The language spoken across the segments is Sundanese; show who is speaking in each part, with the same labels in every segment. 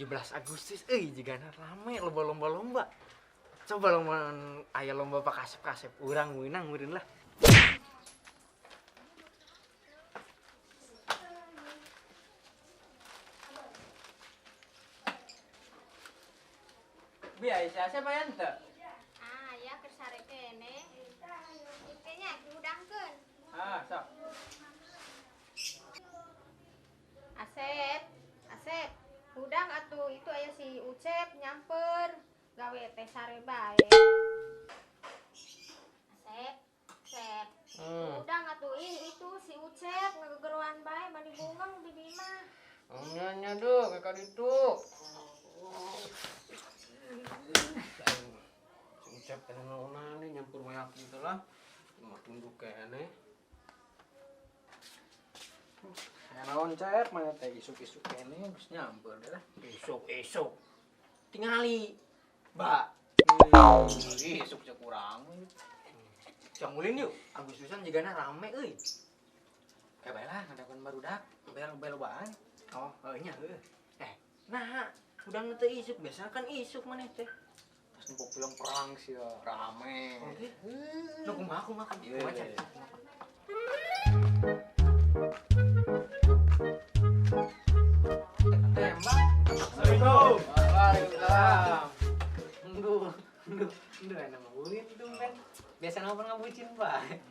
Speaker 1: 17 Agustus euy, jigana rame loba lomba-lomba. Coba lomba aya lomba pakasep-kasep urang meunang meureun lah. Bi Aisyah siapa yang teu?
Speaker 2: Ah, ya keur sare keneh. Kayaknya diudangkeun.
Speaker 1: Ah, sok.
Speaker 2: Asep, Asep, hudang atuh itu aya si Ucep nyamper gawe teh sare bae. Asep, Asep. Hudang atuh ih itu si Ucep ngagegeroan bae mani bungeng bibi mah.
Speaker 1: Nya nya duh kayak ditu. Si Ucep teh naonan nih nyampur mayak gitu lah. Mah tunduk keneh. Naon Cep, mana teh isuk-isuk keneh geus nyamper deh lah. Isuk-isuk. Tingali. Ba. Isuk cek urang. Cang ulin yuk. Agustusan jigana rame euy.
Speaker 3: Kayak bae lah ngadakan barudak, bel lobaan.
Speaker 1: Oh, heuh nya heuh. Nah, udah teh isuk biasa kan isuk maneh teh.
Speaker 3: Pas nempo film perang sih ya, rame.
Speaker 1: Oke. Nu kumaha kumaha kumaha Cep? Tembak.
Speaker 3: Assalamualaikum.
Speaker 1: Waalaikumsalam. Nduh, nduh, nduh enak mah ulin tumben. Biasa napa ngabucin, Pak?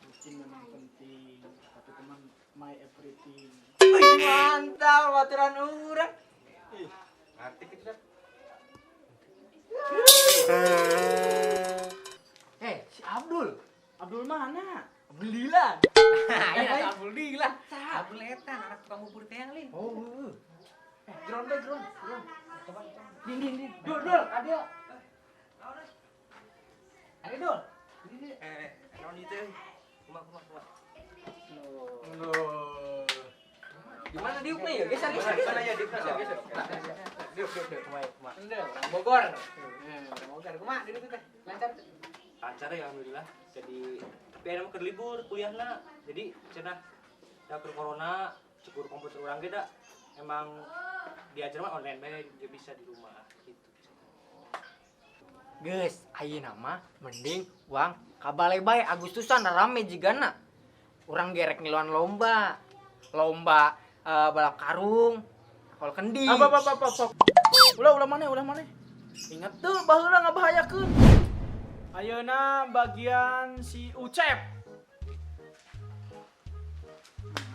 Speaker 4: Bucin memang penting, tapi teman my everything.
Speaker 1: Wih, mantap baturan urang.
Speaker 3: Ih, ngerti gitu dah.
Speaker 1: Si Abdul.
Speaker 4: Abdul mana?
Speaker 1: Abdul Dilan. Iya, Abdul Dilan.
Speaker 3: Abdul eta anak tukang bubur teh lin.
Speaker 1: Oh, heeh. Drone deh, drone, drone.
Speaker 3: Coba.
Speaker 1: Din, din, din.
Speaker 3: Dul, dul, adil. Ayo dul. Naon ieu teh? Kumaha kumaha kumaha.
Speaker 1: Loh. Gimana diuk nih ya? Geser, geser, geser.
Speaker 3: Sana ya, diuk geser, geser.
Speaker 1: Diuk, diuk, diuk. Kumaha, kumaha.
Speaker 3: Henteu, urang Bogor. Urang Bogor. Kumaha diuk teh? Lancar.
Speaker 5: Lancar ya alhamdulillah. Jadi tapi aya mah keur libur kuliahna. Jadi cenah da keur corona cukur komputer urang ge da emang diajar mah online bae dia bisa di rumah gitu.
Speaker 1: Geus, ayeuna mah mending uang ka balai bae Agustusan rame jigana. Urang gerek ngiluan lomba. Lomba balap karung, kalau kendi.
Speaker 4: Apa apa apa apa. Ulah ulah mana ulah mana. Ingat tuh baheula ngabahayakeun. Ayeuna bagian si Ucep.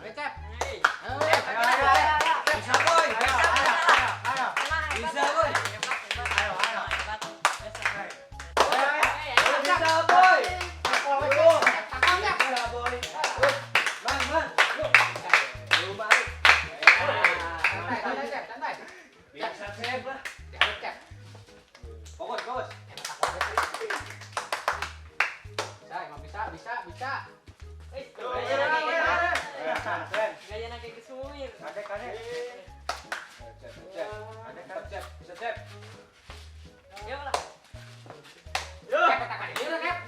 Speaker 1: Ayo, Cep.
Speaker 3: Ayo, ayo, ayo. Bisa, boy. Ayo, ayo, ayo. Bisa, boy. Ayo, ayo. Bisa, boy. Bisa, boy. Bang, bang. Lu balik.
Speaker 1: Santai, Cep, santai.
Speaker 5: Bisa Cep lah.
Speaker 1: Cep, Cep.
Speaker 5: Fokus, fokus.
Speaker 1: Bisa, emang bisa, bisa, bisa.
Speaker 5: Gaya nak kayak kesuir. Kadek, kadek. Cep, cep. Kadek, kadek, cep. Bisa, cep.
Speaker 1: Yo lah.
Speaker 5: Yo.
Speaker 1: Cep,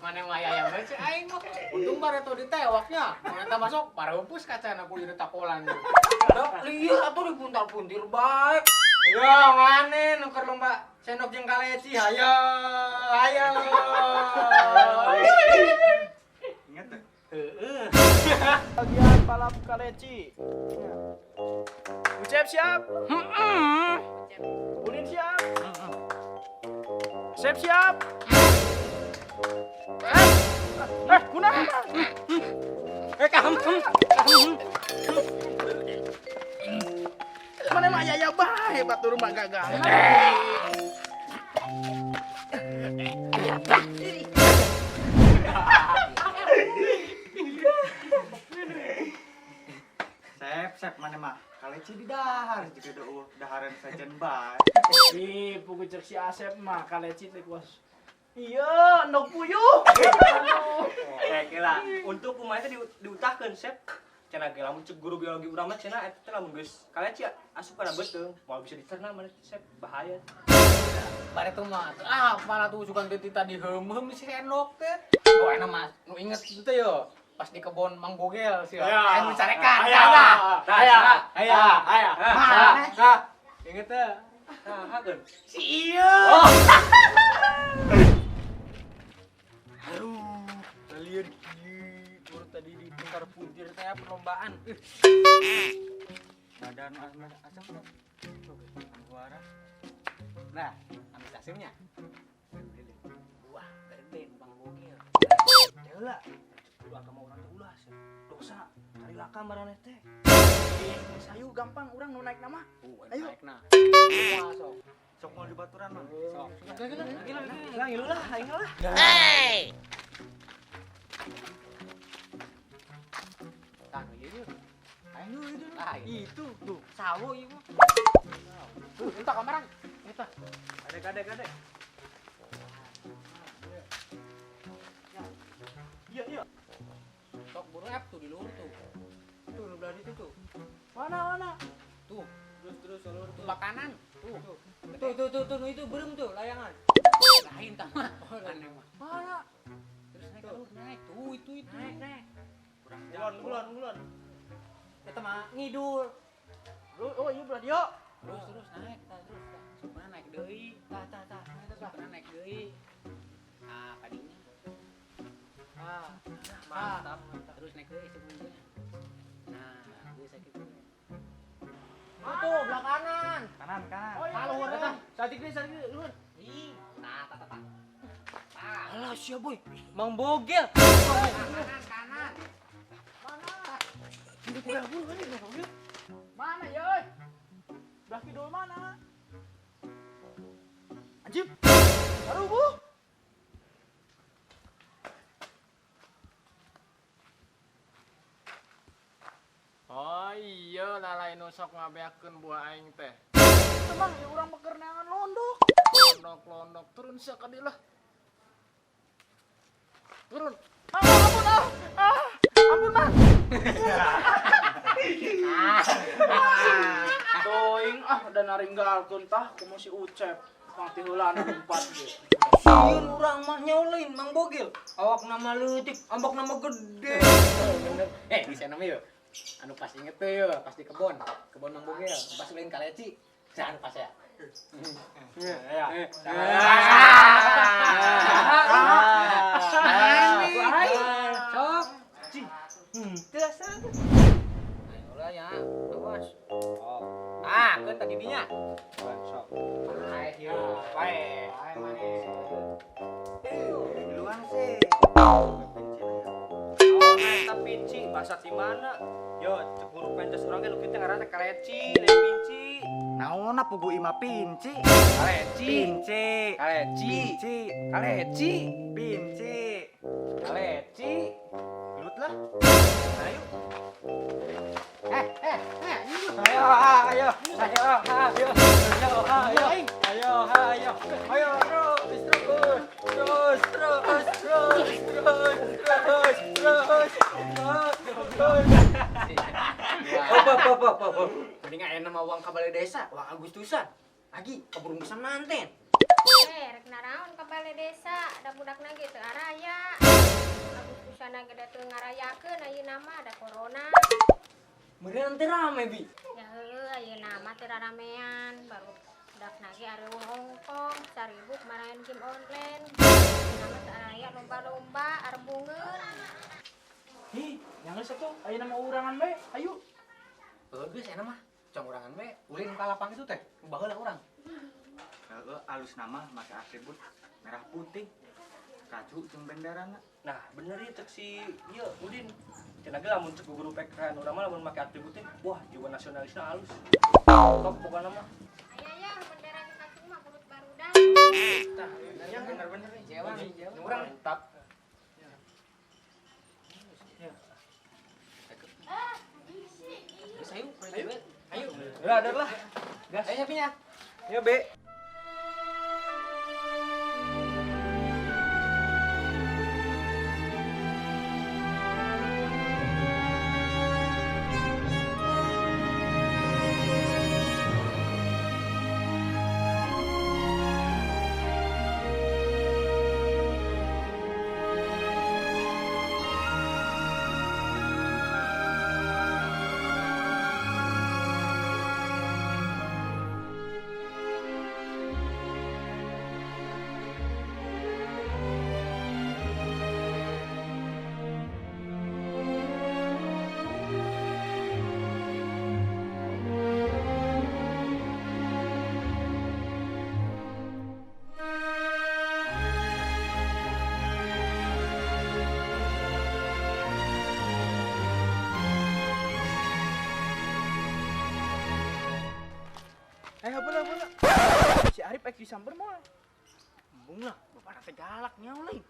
Speaker 1: Mana mah ayam bae aing mah. Untung bareto ditewaknya. Mun eta masuk pareupeus kacana ku ieu takolan. Dok lieur atuh dipuntal-puntir bae. Yo mane nu keur lomba sendok jeung kaleci hayo hayo.
Speaker 3: Ingat teh?
Speaker 1: Heeh.
Speaker 4: Bagian balap kaleci. Ucep siap.
Speaker 1: Heeh.
Speaker 4: Ulin siap. Sep siap. Kunaon?
Speaker 1: Kahem.
Speaker 4: Mana mah aya bae batur mah gagal.
Speaker 3: Sep, sep mana mah? Kali
Speaker 6: Kaleci di dahar jika doa daharan sajen bae.
Speaker 4: Ih, pugu cek si Asep mah kaleci teh kuas. Iya, endog puyuh.
Speaker 5: Eh kela, untuk kumaha teh diutahkeun Sep. Cenah ge lamun cek guru biologi urang mah cenah eta teh lamun geus kaleci asup kana beuteung, moal bisa dicerna maneh Sep, bahaya.
Speaker 1: Bare tuh mah, ah malah tuh sugan teh tadi heum-heum si endok teh. Oh enak mah, nu inget itu teh yo. Pas di kebon Mang Bogel sih. Aya nu carekan, salah.
Speaker 4: Aya, aya, aya.
Speaker 1: Mana?
Speaker 5: Nah,
Speaker 1: Inget teh.
Speaker 5: nah, hakeun.
Speaker 1: Si iya.
Speaker 5: Oh.
Speaker 1: Aduh, kalian kieu baru tadi di tingkar puntir teh perlombaan.
Speaker 6: Badan asam tuh. Suara.
Speaker 1: Nah, ambil hasilnya. Wah, gede Bang Bogel.
Speaker 5: Heula. Guru agama urang teh ulah Sep. Dosa, cari laka maraneh teh.
Speaker 4: Ih, sayu gampang urang nu naik nama.
Speaker 1: Ayo. Naik nah. Wah, sok.
Speaker 6: Sok mau dibaturan mah.
Speaker 1: Sok. Gila, gila, gila.
Speaker 5: Lah ngilu lah, aing lah.
Speaker 1: Tah, ieu ieu. Ayo itu. Ah,
Speaker 5: Itu tuh, sawo ieu mah.
Speaker 1: Tuh, entah kamarang. Eta.
Speaker 5: Kadek kadek kadek.
Speaker 4: Iya, iya.
Speaker 1: Sok buru app tuh di luhur tuh. Tuh nu belah ditu tuh.
Speaker 4: Mana, mana?
Speaker 1: Tuh,
Speaker 5: Terus terus luhur tuh.
Speaker 1: makanan. Tuh.
Speaker 3: Tuh tuh tuh tuh itu belum tuh layangan.
Speaker 1: Lain tah mah. Aneh mah.
Speaker 4: Mana?
Speaker 1: Terus naik ke luhur, naik. Tuh, itu itu.
Speaker 3: Naik naik.
Speaker 5: Kulon kulon kulon.
Speaker 3: Eta mah ngidul.
Speaker 4: Oh, iya belah dia.
Speaker 1: Terus terus naik, tah terus tah. Supana naik deui.
Speaker 3: Tah tah tah.
Speaker 1: Supana naik deui. Ah, kadinya.
Speaker 3: Ah.
Speaker 1: Mantap. Terus naik deui sebenarnya. Nah, geus sakitu.
Speaker 3: Tuh tuh belah kanan.
Speaker 6: Kanan, kanan.
Speaker 4: Oh, iya.
Speaker 3: Ah, luhur
Speaker 4: iya.
Speaker 3: tah.
Speaker 5: Satik deui, satik deui, luhur.
Speaker 1: Ih, tah tah tah. Tah.
Speaker 5: Alah sia boy, Mang Bogel.
Speaker 1: Kanan kanan.
Speaker 4: Mana ya, euy? Belah kidul mana? Anjir. Aduh, Bu.
Speaker 7: Oh iya, lalai nu sok ngabeakeun buah aing teh.
Speaker 4: Tenang, ya urang mah keur neangan londok.
Speaker 7: Londok-londok turun sia ka dieu lah. Turun.
Speaker 4: Ah, ampun ah. Ah, ampun, Bang. Doing ah dan naringgalkeun tah kumaha si Ucep. Pang ti heula anu empat ge.
Speaker 3: Sieun urang mah nyaulin Mang Bogel. Awak nama leutik, ambak nama gede.
Speaker 1: Bener. Eh, di sana mah yo. Anu pas inget tuh yo, pas di kebon, kebon Mang Bogel, pas lain kaleci. Nah, anu pas ya.
Speaker 5: Iya.
Speaker 1: Sok.
Speaker 5: Teu asa.
Speaker 1: Ayo lah ya, awas. Ah, keun tadi dinya.
Speaker 5: Sok.
Speaker 1: Ayo, bae.
Speaker 5: Bae maneh.
Speaker 6: Duluan sih.
Speaker 5: Oh, eta pinci bahasa di mana? Yo, cek guru pentas urang ge nu kitu ngaranna kaleci, lain pinci.
Speaker 6: Naonna pugu imah pinci.
Speaker 5: Kaleci.
Speaker 6: Pinci.
Speaker 5: Kaleci.
Speaker 6: Pinci.
Speaker 5: Kaleci.
Speaker 6: Pinci.
Speaker 5: Kaleci. Gelut lah. Ayo.
Speaker 1: Eh, eh, eh,
Speaker 5: Ayo, ayo, ayo, ayo, ayo, ayo, ayo, ayo, ayo, terus, terus, terus, terus, terus, terus, terus, terus, terus.
Speaker 3: Op op op op op. Mending aya nama uang ka balai desa, uang Agustusan. Lagi keburu bisa manten.
Speaker 2: Eh, rek naraon ka balai desa, da budakna ge teu araya. Agustusan ge da teu ngarayakeun ayeuna mah ada corona.
Speaker 3: Meureun teh rame bi.
Speaker 2: Ya heueuh ayeuna mah teu raramean, baru budakna ge areuweuh hongkong, saribuk maraen game online. Ayeuna mah teu araya lomba-lomba arbungeun.
Speaker 4: Ih, yang geus atuh ayeuna mah urangan we. Ayo.
Speaker 1: Heuh geus enak mah. Cong urangan we, ulin ka lapang itu teh, baheula urang.
Speaker 6: Heeh, alus nama make atribut merah putih. Kaju jeung benderana.
Speaker 5: Nah, bener ya cek si ieu Udin. Cenah ge lamun cek guru PKN urang mah lamun make atribut teh, wah jiwa nasionalisna halus. Top pokona mah.
Speaker 2: Aya ya bendera di kacung mah kulit barudak.
Speaker 1: Tah, ya bener-bener nih, jewang nih, jewang. Urang
Speaker 7: Mantap.
Speaker 1: Geus ayo, ayo. Ayo.
Speaker 5: Udah, ada lah. Gas.
Speaker 1: Ayo nyapinya.
Speaker 5: Ya, Be.
Speaker 4: Apa lah, apa lah. Si Arif ek disamper moal.
Speaker 1: Embung lah, bapak teh galak nyaw lain.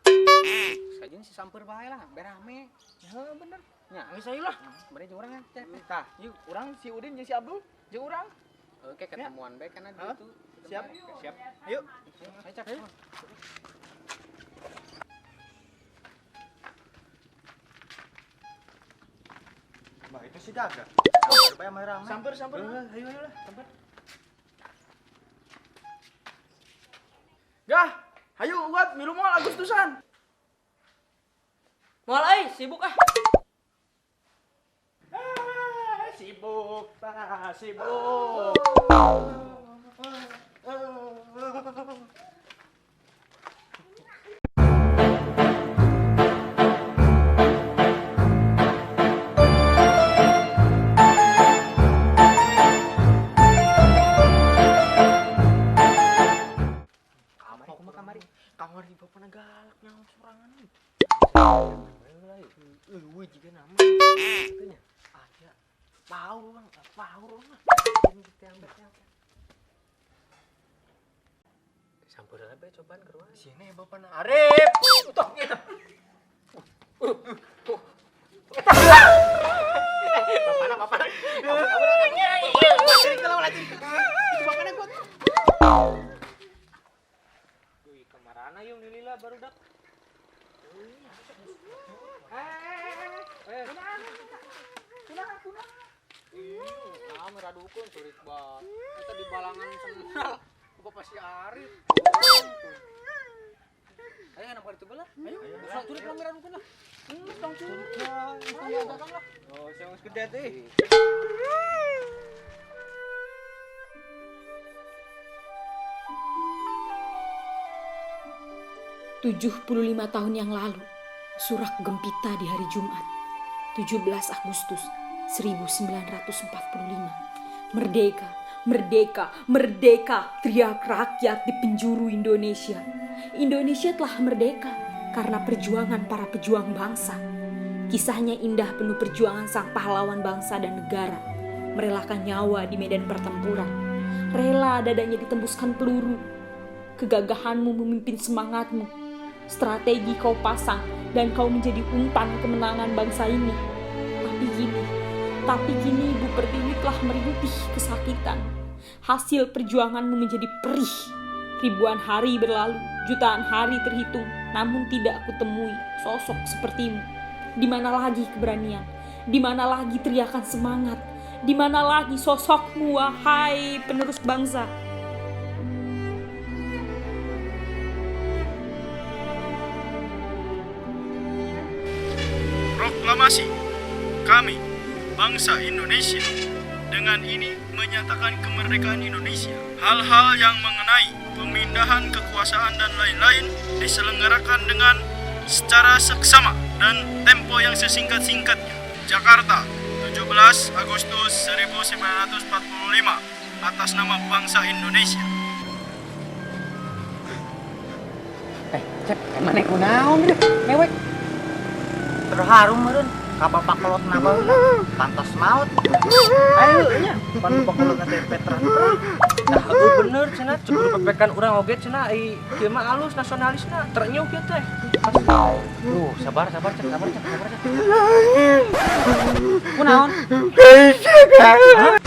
Speaker 1: Sajin si samper bae lah, berame.
Speaker 4: Ya bener.
Speaker 1: Nya,
Speaker 4: Geus ayo lah.
Speaker 1: bari jeung urang kan, Cep.
Speaker 4: Tah, yuk urang si Udin jeung si Abdul, jeung urang.
Speaker 1: Oke, ketemuan bae kan
Speaker 4: Hah?
Speaker 1: itu.
Speaker 4: Siap.
Speaker 1: Siap.
Speaker 4: Ayo.
Speaker 1: Ayo, Cep. Ayo.
Speaker 6: Bah, itu si Daga. Supaya rame.
Speaker 4: Samper, samper. Ayo, ayo lah, samper. Gah, ayo uat milu moal Agustusan.
Speaker 3: Moal euy, sibuk ah.
Speaker 4: Ah, sibuk, tah, sibuk.
Speaker 1: Kamari kumaha kamari?
Speaker 3: Kamari bapana galak nyaho sorangan.
Speaker 1: Eueuh jiga nama. Tanya.
Speaker 3: Aya. Power urang, power urang.
Speaker 1: Samper lah bae cobaan ke ruang.
Speaker 3: Sini bapana Arif.
Speaker 1: Utuh gitu. Bapana, bapana. Bapana gua.
Speaker 5: Wih, kamarana yung nilila barudak.
Speaker 1: Ah, merah dukun curik banget. Kita di balangan sendal. Bapak si Arif. Ayo nampak itu belah. Ayo, langsung curik lah merah dukun lah. Tong curik. Datang lah.
Speaker 6: Oh, siang geus gede teh.
Speaker 8: 75 tahun yang lalu, surak gempita di hari Jumat, 17 Agustus 1945. Merdeka, merdeka, merdeka, teriak rakyat di penjuru Indonesia. Indonesia telah merdeka karena perjuangan para pejuang bangsa. Kisahnya indah penuh perjuangan sang pahlawan bangsa dan negara. Merelakan nyawa di medan pertempuran. Rela dadanya ditembuskan peluru. Kegagahanmu memimpin semangatmu. Strategi kau pasang dan kau menjadi umpan kemenangan bangsa ini. Tapi kini Ibu Pertiwi telah merintih kesakitan. Hasil perjuanganmu menjadi perih. Ribuan hari berlalu, jutaan hari terhitung, namun tidak kutemui sosok sepertimu. Di mana lagi keberanian? Di mana lagi teriakan semangat? Di mana lagi sosokmu, wahai penerus bangsa?
Speaker 4: Proklamasi kami, bangsa Indonesia, dengan ini menyatakan kemerdekaan Indonesia. Hal-hal yang mengenai pemindahan kekuasaan dan lain-lain diselenggarakan dengan secara seksama dan tempo yang sesingkat-singkatnya. Jakarta, 17 Agustus 1945, atas nama bangsa Indonesia.
Speaker 1: Cep, emang kunaon gitu, mewek.
Speaker 6: Terharu meureun ka bapak kolot na baheula, pantas maut. Ayo nya, pan bapak kolot na teh veteran perang.
Speaker 5: Nah, heueuh bener cenah cukur pepekan urang oge cenah ai kieu mah alus nasionalisna terenyuh kieu teh.
Speaker 1: Duh, sabar, sabar, Cep, sabar, Cep, sabar, Cep. Kunaon?
Speaker 6: Hah?